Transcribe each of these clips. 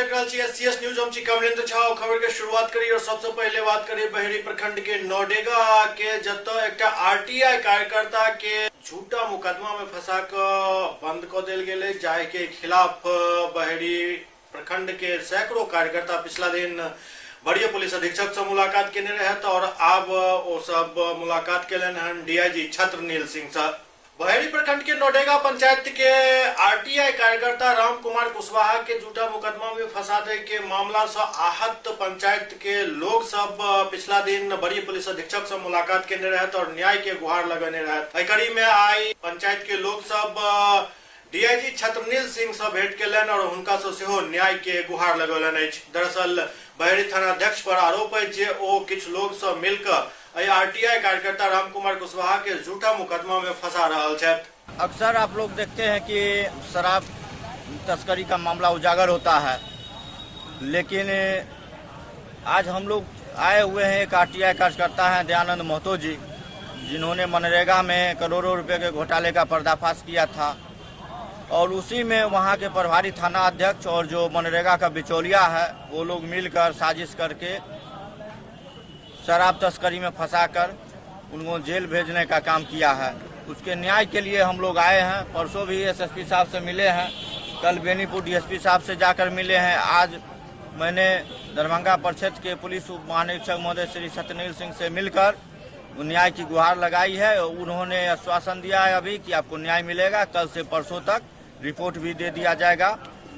देख रहल छी एससीएस न्यूज। हम छी कमलेंद्र झा। खबर के शुरुआत करी और सबसे पहले बात करी बहेड़ी प्रखंड के नौडेगा के, जतऽ एकटा आरटीआई कार्यकर्ता के झूठा मुकदमा में फंसा कऽ बंद कऽ देल गेल अछि, जाहि के खिलाफ बहेड़ी प्रखंड के सैकड़ों कार्यकर्ता पिछला दिन वरीय पुलिस अधीक्षक से मुलाकात केने रहथि और आब ओ सब मुलाकात केलनि हन डीआईजी छत्रनील सिंह से। बहेड़ी प्रखंड के नोडेगा पंचायत के आरटीआई कार्यकर्ता राम कुमार कुशवाहा के झूठा मुकदमा में फंसा दे के मामला से आहत पंचायत के लोग सब पिछला दिन वरीय पुलिस अधीक्षक से मुलाकात केने रहत और न्याय के गुहार लगेने रहत। एहि कड़ी में आई पंचायत के लोग सब डीआईजी छत्रनील सिंह से भेंट केलनि और हुनका से सेहो न्याय के गुहार लगौलनि अछि। दरअसल बहेड़ी थानाध्यक्ष पर आरोप अछि जे ओ किछु लोग से मिलकर एहि आरटीआई कार्यकर्ता रामकुमार कुशवाहा के झूठा मुकदमा में फंसा रहल छथि। अक्सर आप लोग देखते हैं कि शराब तस्करी का मामला उजागर होता है, लेकिन आज हम लोग आए हुए हैं, एक आरटीआई कार्यकर्ता हैं दयानंद महतो जी, जिन्होंने मनरेगा में करोड़ों रुपए के घोटाले का पर्दाफाश किया था और उसी में वहाँ के प्रभारी थाना अध्यक्ष और जो मनरेगा का बिचौलिया है वो लोग मिलकर साजिश करके शराब तस्करी में फंसाकर उनको जेल भेजने का काम किया है। उसके न्याय के लिए हम लोग आए हैं। परसों भी एसएसपी साहब से मिले हैं, कल बेनीपुर डीएसपी साहब से जाकर मिले हैं। आज मैंने दरभंगा परिक्षेत्र के पुलिस उप महानिरीक्षक महोदय श्री सत्यनील सिंह से मिलकर न्याय की गुहार लगाई है। उन्होंने आश्वासन दिया है अभी कि आपको न्याय मिलेगा, कल से परसों तक रिपोर्ट भी दे दिया जाएगा।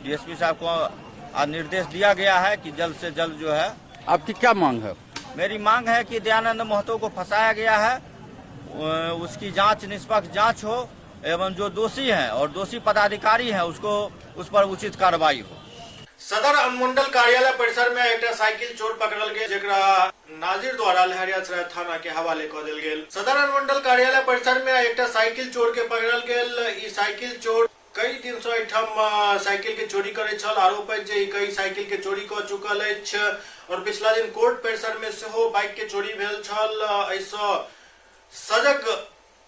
डीएसपी साहब को निर्देश दिया गया है कि जल्द से जल्द जो है। आपकी क्या मांग है? मेरी मांग है कि दयानंद महतो को फंसाया गया है, उसकी जांच, निष्पक्ष जांच हो एवं जो दोषी हैं और दोषी पदाधिकारी हैं उसको उस पर उचित कार्रवाई हो। सदर अनुमंडल कार्यालय परिसर में एकटा साइकिल चोर पकड़ल गेल, जेकरा नाजिर द्वारा लहरियासराय थाना के हवाले क देल गेल। सदर अनुमंडल कार्यालय परिसर में एकटा साइकिल चोर के पकड़ल गेल। ई साइकिल चोर कई दिन से एहिठाम साइकिल के चोरी करे छल। आरोप अछि जे ई कई साइकिल के चोरी क चुकल अछि और पिछला दिन कोर्ट परिसर में सेहो बाइक के चोरी भेल छल। एहिसँ सजग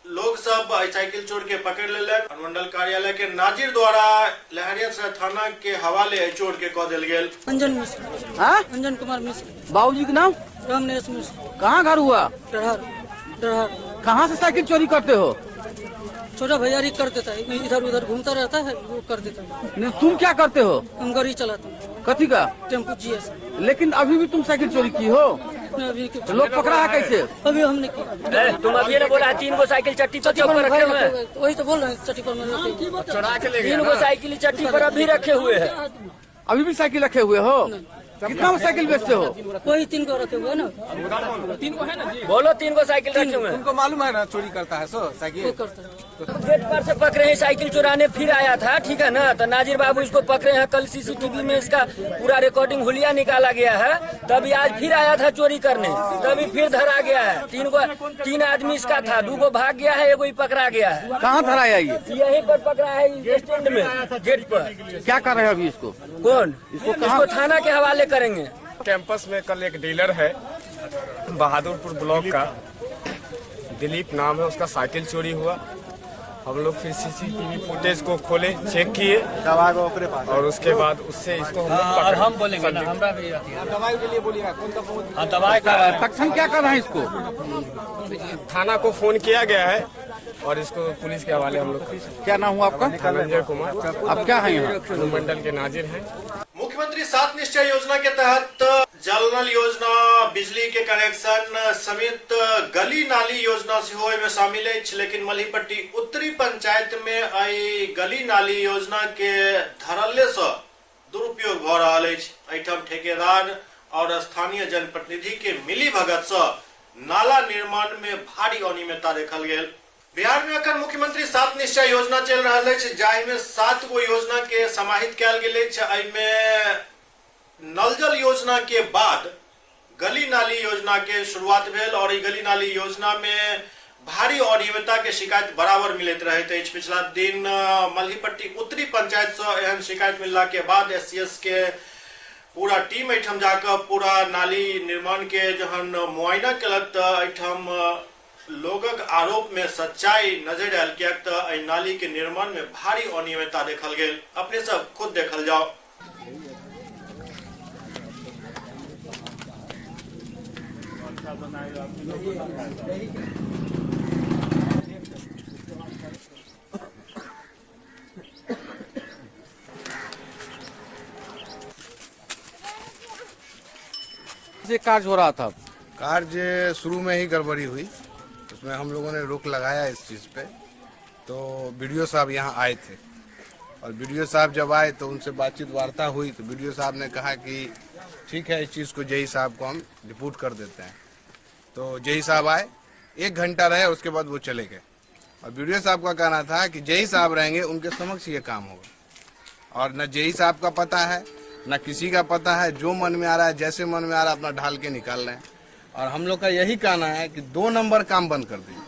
लोग सब एहि साइकिल चोर के पकड़ लेलनि। अनुमंडल कार्यालय के नाजिर द्वारा लहरियासराय थाना के हवाले एहि चोर के क देल गेल। अंजन मिश्र। हाँ? अंजन कुमार मिश्र। बाबूजी के नाम? रामनेश मिश्र। कहाँ घर हुआ? डरहर। डरहर। कहाँ से साइकिल चोरी करते हो? छोटा भैयारी कर देता है, इधर उधर घूमता रहता है, वो कर देता है। नहीं, तुम क्या करते हो? हम गाड़ी चलाते हैं। कथी का? Tempo GS. लेकिन अभी भी तुम साइकिल चोरी की हो? नहीं, अभी क्यों? लोग पकड़ा है कैसे? अभी हमने किया। तुम अभी ना बोला 3 गो साइकिल चट्टी पर चट्टी पर चौक पर रखे में हुए हैं। हुए हैं। वही तो बोल रहे हैं, चट्टी पर में रखे हुए हैं। 3 गो साइकिल चट्टी पर अभी रखे हुए हैं। अभी भी साइकिल रखे हुए हो? कितना में साइकिल बेचते हो? वही 3 गो रखे हुए हैं ना। बोलो 3 गो साइकिल रखे हुए हैं। उनको मालूम है ना चोरी करता है सो साइकिल वो करता है। गेट पर से पकड़े हैं, साइकिल चुराने फिर आया था, ठीक है ना, तो नाजिर बाबू इसको पकड़े हैं। कल सीसीटीवी में इसका पूरा रिकॉर्डिंग हुलिया निकाला गया है। तभी आज फिर आया था चोरी करने, तभी फिर धरा गया है। 3 आदमी इसका था, 2 गो भाग गया है, 1 ही पकड़ा गया है। कहाँ धराया ये? यहीं पर पकड़ा है, स्टैंड में, गेट पर। क्या कर रहे हैं अभी इसको? कौन? इसको कहाँ? इसको थाना के हवाले करेंगे। कैंपस में कल एक डीलर है बहादुरपुर ब्लॉक का, दिलीप नाम है उसका, साइकिल चोरी हुआ। हम लोग फिर सीसीटीवी फुटेज को खोले, चेक किए और उसके बाद उससे इसको हम लोग पकड़े। हम बोलेंगे ना, हमरा भी आती है। दवाई के लिए बोलिएगा, कौन सा फोन? हाँ, दवाई का तक्षण क्या कर रहे हैं इसको? थाना को फोन किया गया है और इसको पुलिस के हवाले हम लोग। क्या नाम हुआ आपका? धनंजय कुमार। आप क्या है यहाँ? अनुमंडल के नाजिर हैं। मुख्यमंत्री सात निश्चय योजना के तहत जल नल योजना, बिजली के कनेक्शन समेत गली नाली योजना सेहो एहिमे शामिल अछि। लेकिन मल्हीपट्टी उत्तरी पंचायत में एहि गली नाली योजना के धड़ल्ले से दुरुपयोग भ रहल अछि। एहिठाम ठेकेदार और स्थानीय जनप्रतिनिधि के मिली भगत से नाला निर्माण में भारी अनियमितता देखल गेल। बिहार में अखन मुख्यमंत्री सात निश्चय योजना चलि रहल अछि, जाहि में 7 गो योजना के समाहित कयल गेल अछि। एहिमे नल जल योजना के बाद गली नाली योजना के शुरुआत भेल और ई गली नाली योजना में भारी अनियमितता के शिकायत बराबर मिलैत रहैत अछि। पिछला दिन मल्हीपट्टी उत्तरी पंचायत से एहन शिकायत मिलला के बाद एससीएस के पूरा टीम एहिठाम जाकऽ पूरा नाली निर्माण के जहन मुआयना केलक तऽ एहिठाम लोगक आरोप में सच्चाई नजर आयल, कियाक तऽ एहि नाली के निर्माण में भारी अनियमितता देखल गेल। अपने सब खुद देखल जाओ। से कार्य हो रहा था। कार्य शुरू में ही गड़बड़ी हुई, उसमें हम लोगों ने रोक लगाया इस चीज़ पे। तो बीडीओ साहब यहाँ आए थे और बीडीओ साहब जब आए तो उनसे बातचीत वार्ता हुई, तो बीडीओ साहब ने कहा कि ठीक है, इस चीज़ को जेई साहब को हम रिपोर्ट कर देते हैं। तो जेई साहब आए, 1 घंटा रहे, उसके बाद वो चले गए। और बीडीओ साहब का कहना था कि जेई साहब रहेंगे, उनके समक्ष ये काम होगा। और न जेई साहब का पता है न किसी का पता है, जो मन में आ रहा है जैसे मन में आ रहा है अपना ढाल के निकाल रहे हैं। और हम लोग का यही कहना है कि 2 नंबर काम बंद कर दीजिए।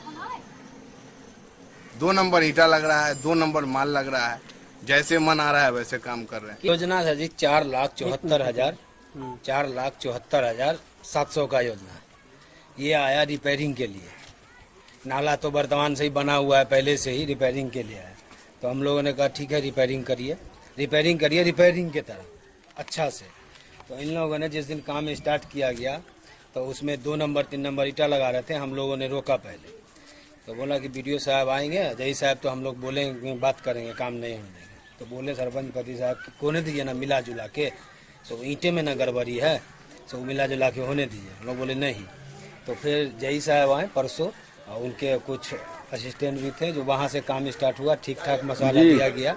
2 नंबर ईंटा लग रहा है, 2 नंबर माल लग रहा है, जैसे मन आ रहा है वैसे काम कर रहे हैं। योजना है जी 4,74,000, 4,74,700 का योजना है। ये आया रिपेयरिंग के लिए। नाला तो वर्तमान से ही बना हुआ है, पहले से ही रिपेयरिंग के लिए है। तो हम लोगों ने कहा ठीक है रिपेयरिंग करिए, रिपेयरिंग करिए, रिपेयरिंग के तरह अच्छा से। तो इन लोगों ने जिस दिन काम स्टार्ट किया गया तो उसमें 2 नंबर 3 नंबर ईंटा लगा रहे थे, हम लोगों ने रोका पहले। तो बोला कि बीडीओ साहब आएंगे, जय साहब तो हम लोग बोलेंगे, बात करेंगे, काम नहीं होने देंगे। तो बोले सरपंच पति साहब कि कोने दीजिए ना मिला जुला के, तो ईंटे में ना गड़बड़ी है, तो मिला जुला के होने दीजिए। हम लोग बोले नहीं। तो फिर जय साहब आए परसों, और उनके कुछ असिस्टेंट भी थे, जो वहाँ से काम स्टार्ट हुआ, ठीक ठाक मसाला दिया गया,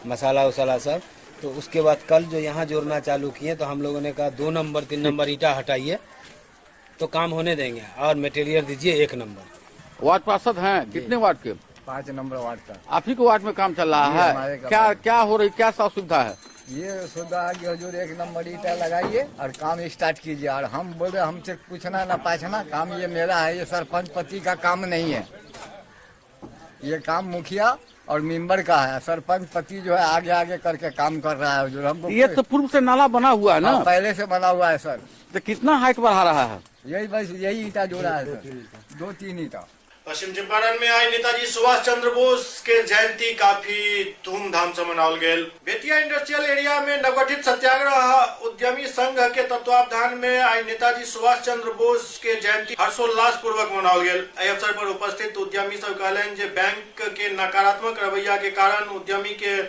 मसाला उसाला सब। तो उसके बाद कल जो यहाँ जोड़ना चालू किए तो हम लोगों ने कहा 2 नंबर 3 नंबर ईंटा हटाइए तो काम होने देंगे, और मटेरियल दीजिए 1 नंबर। वार्ड पार्षद हैं, कितने वार्ड के? 5 नंबर वार्ड का। आप ही के वार्ड में काम चल रहा है, क्या क्या हो रही, क्या सुविधा है? ये सुविधा है कि हुजूर 1 नंबर ईंटा लगाइए और काम स्टार्ट कीजिए। और हम बोले हमसे पूछना ना पाछना, काम ये मेरा है, ये सरपंच पति का काम नहीं है, ये काम मुखिया और मेंबर का है। सरपंच पति जो है आगे आगे करके काम कर रहा है हुजूर। हमको ये तो पूर्व से नाला बना हुआ है ना? पहले से बना हुआ है सर। तो कितना हाइट बढ़ा रहा है? यही बस यही ईंटा जोड़ा है सर, 2-3 ईंटा। पश्चिम चंपारण में आई नेताजी सुभाष चंद्र बोस के जयंती काफी धूमधाम से मनावल गेल। बेतिया इंडस्ट्रियल एरिया में नवगठित सत्याग्रह उद्यमी संघ के तत्वावधान में आई नेताजी सुभाष चंद्र बोस के जयंती हर्षोल्लास पूर्वक मनावल गेल। एहि अवसर पर उपस्थित उद्यमी सब कहलनि जे बैंक के नकारात्मक रवैया के कारण उद्यमी के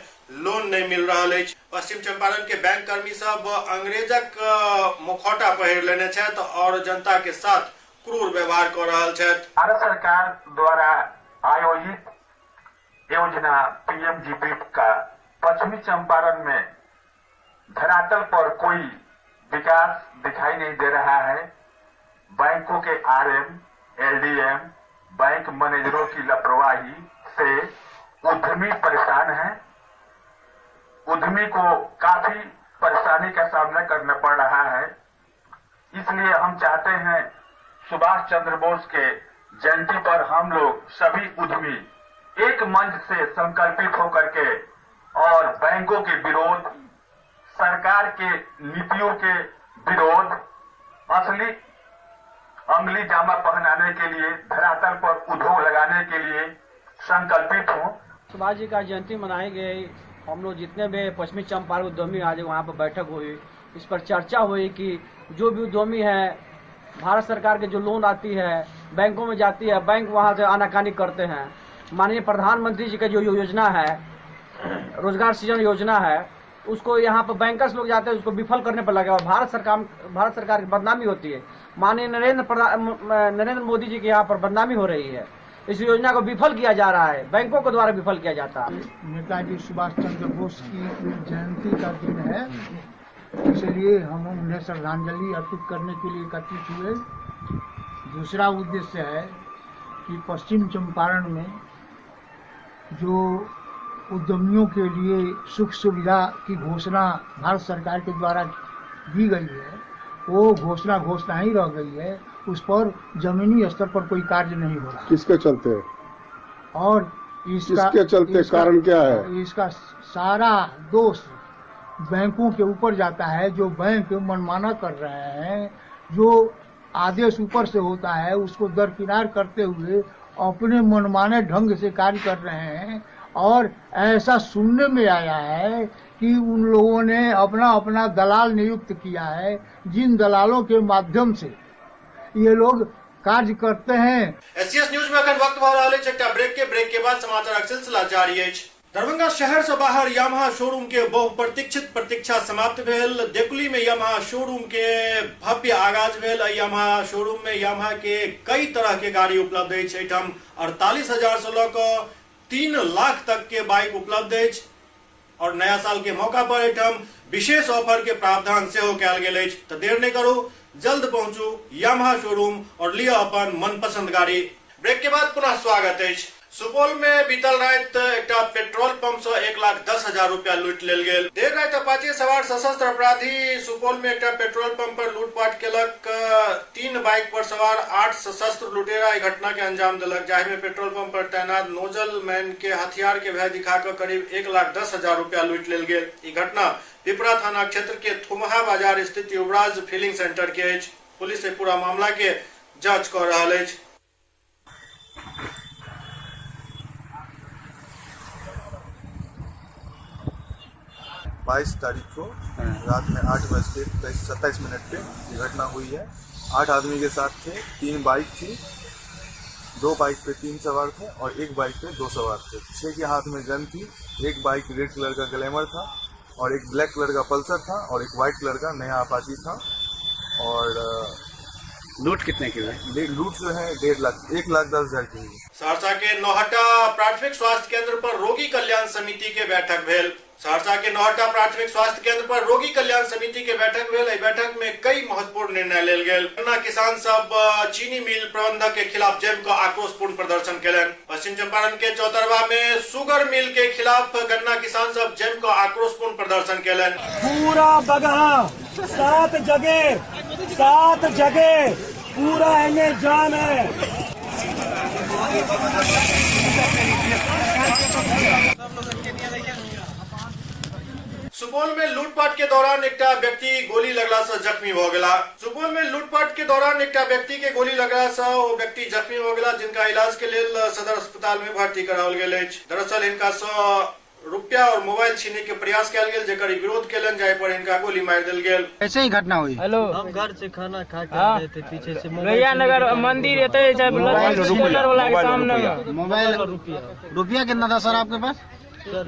लोन नहीं मिल रहा अछि। पश्चिम चंपारण के बैंक कर्मी सब अंग्रेजक मुखौटा पहिर लेने छथि और जनता के साथ क्रूर व्यवहार कर रहा छथि। भारत सरकार द्वारा आयोजित योजना पीएमजीपी का पश्चिमी चंपारण में धरातल पर कोई विकास दिखाई नहीं दे रहा है। बैंकों के आरएम, एलडीएम, बैंक मैनेजरों की लापरवाही से उद्यमी परेशान हैं। उद्यमी को काफी परेशानी का सामना करना पड़ रहा है। इसलिए हम चाहते हैं सुभाष चंद्र बोस के जयंती पर हम लोग सभी उद्यमी एक मंच से संकल्पित होकर के और बैंकों के विरोध, सरकार के नीतियों के विरोध, असली अमली जामा पहनाने के लिए, धरातल पर उद्योग लगाने के लिए संकल्पित हों। सुभाष जी का जयंती मनाई गई। हम लोग जितने भी पश्चिमी चंपारण उद्यमी आज वहाँ पर बैठक हुई, इस पर चर्चा हुई कि जो भी उद्यमी है, भारत सरकार के जो लोन आती है बैंकों में जाती है, बैंक वहाँ से आनाकानी करते हैं। माननीय प्रधानमंत्री जी का जो योजना है, रोजगार सृजन योजना है, उसको यहाँ पर बैंकर्स लोग जाते हैं, उसको विफल करने पर लगे और भारत सरकार की बदनामी होती है। माननीय नरेंद्र मोदी जी के यहाँ पर बदनामी हो रही है। इस योजना को विफल किया जा रहा है, बैंकों के द्वारा विफल किया जाता है। नेताजी सुभाष चंद्र बोस की जयंती का दिन है, इसलिए हम उन्हें श्रद्धांजलि अर्पित करने के लिए एकत्रित हुए। दूसरा उद्देश्य है कि पश्चिम चंपारण में जो उद्यमियों के लिए सुख सुविधा की घोषणा भारत सरकार के द्वारा दी गई है, वो घोषणा ही रह गई है, उस पर जमीनी स्तर पर कोई कार्य नहीं हो रहा। किसके चलते? और इसके चलते कारण क्या है? इसका सारा दोष बैंकों के ऊपर जाता है। जो बैंक मनमाना कर रहे हैं, जो आदेश ऊपर से होता है उसको दरकिनार करते हुए अपने मनमाने ढंग से कार्य कर रहे हैं। और ऐसा सुनने में आया है कि उन लोगों ने अपना अपना दलाल नियुक्त किया है, जिन दलालों के माध्यम से ये लोग कार्य करते हैं। एससीएस न्यूज में अखन वक्त भऽ रहल अछि एकटा ब्रेक के। ब्रेक के बाद समाचारक सिलसिला जारी अछि। दरभंगा शहर से बाहर यामाहा शोरूम के बहुप्रतीक्षित प्रतीक्षा समाप्त भेल। देकुली में यामाहा शोरूम के भव्य आगाज भेल। एहि यामाहा शोरूम में यामाहा के कई तरह के गाड़ी उपलब्ध अछि। एहिठाम 48,000 से लऽ कऽ 3 लाख तक के बाइक उपलब्ध अछि और नया साल के मौका पर एहिठाम विशेष ऑफर के प्रावधान सेहो कयल गेल अछि। तऽ देर नहि करू, जल्द पहुंचू यामाहा शोरूम और लिअ अपन मनपसंद गाड़ी। ब्रेक के बाद पुनः स्वागत अछि। सुपौल में बीतल राति एकटा पेट्रोल पंप सँ 1,10,000 रुपया लूटि लेल गेल। देर राति अपाचे सवार सशस्त्र अपराधी सुपौल में एकटा पेट्रोल पंप पर लूटपाट केलक। 3 बाइक पर सवार 8 सशस्त्र लुटेरा एहि घटना के अंजाम देलक, जाहि में पेट्रोल पंप पर तैनात नोजल मैन के हथियार के भय दिखा कऽ करीब 1,10,000 रुपया लूटि लेल गेल। ई घटना पिपरा थाना क्षेत्र के थुमहा बाजार स्थित युवराज फिलिंग सेंटर के अछि। पुलिस एहि पूरा मामला के जांच कऽ रहल अछि। 22 तारीख को रात में 8:27 पे ये घटना हुई है। 8 आदमी के साथ थे, 3 बाइक थी, 2 बाइक पे 3 सवार थे और 1 बाइक पे 2 सवार थे। 6 के हाथ में गन थी, 1 बाइक रेड कलर का ग्लैमर था और 1 ब्लैक कलर का पल्सर था और 1 व्हाइट कलर का नया अपाची था। और लूट कितने की हुई? लूट जो है 1.5 लाख, 1,10,000 की हुई। सहरसा के नौहट्टा प्राथमिक स्वास्थ्य केंद्र पर रोगी कल्याण समिति के बैठक भेल। सहरसा के नौहट्टा प्राथमिक स्वास्थ्य केंद्र पर रोगी कल्याण समिति के बैठक भेल। एहि बैठक में कई महत्वपूर्ण निर्णय लेल गेल। गन्ना किसान सब चीनी मिल प्रबंधक के खिलाफ जमि कऽ आक्रोशपूर्ण प्रदर्शन केलनि। पश्चिम चंपारण के चौतरवा में शुगर मिल के खिलाफ गन्ना किसान सब जमि कऽ आक्रोशपूर्ण प्रदर्शन केलनि। पूरा बगहा 7 जगह, 7 जगह पूरा एने जाम है। सुपौल में लूटपाट के दौरान एकटा व्यक्ति गोली लगला से जख्मी भ गेला। सुपौल में लूटपाट के दौरान एकटा व्यक्ति के गोली लगला से ओ व्यक्ति जख्मी भ गेला, जिनका इलाज के लेल सदर अस्पताल में भर्ती कराओल गेल अछि। दरअसल हिनका से रुपया और मोबाइल छीने के प्रयास कयल गेल, जेकर ई विरोध केलनि, जाहि पर हिनका गोली मारि देल गेल। कैसे ही घटना हुई? हेलो, हम घर से खाना खा के आ रहे थे, पीछे से लोहिया नगर मंदिर एते छै, मोबाइल लक्ष्मी वाला के सामने रुपया। मोबाइल रुपया कितना था सर आपके पास? सर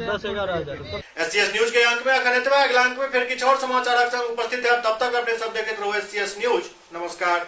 10-11 हजार। एससीएस न्यूज के अंक में अखन एतबा। अगला अंक में फिर किछु और समाचारक संग उपस्थित है। तब तक अपने सब देखैत रहू एससीएस न्यूज। नमस्कार।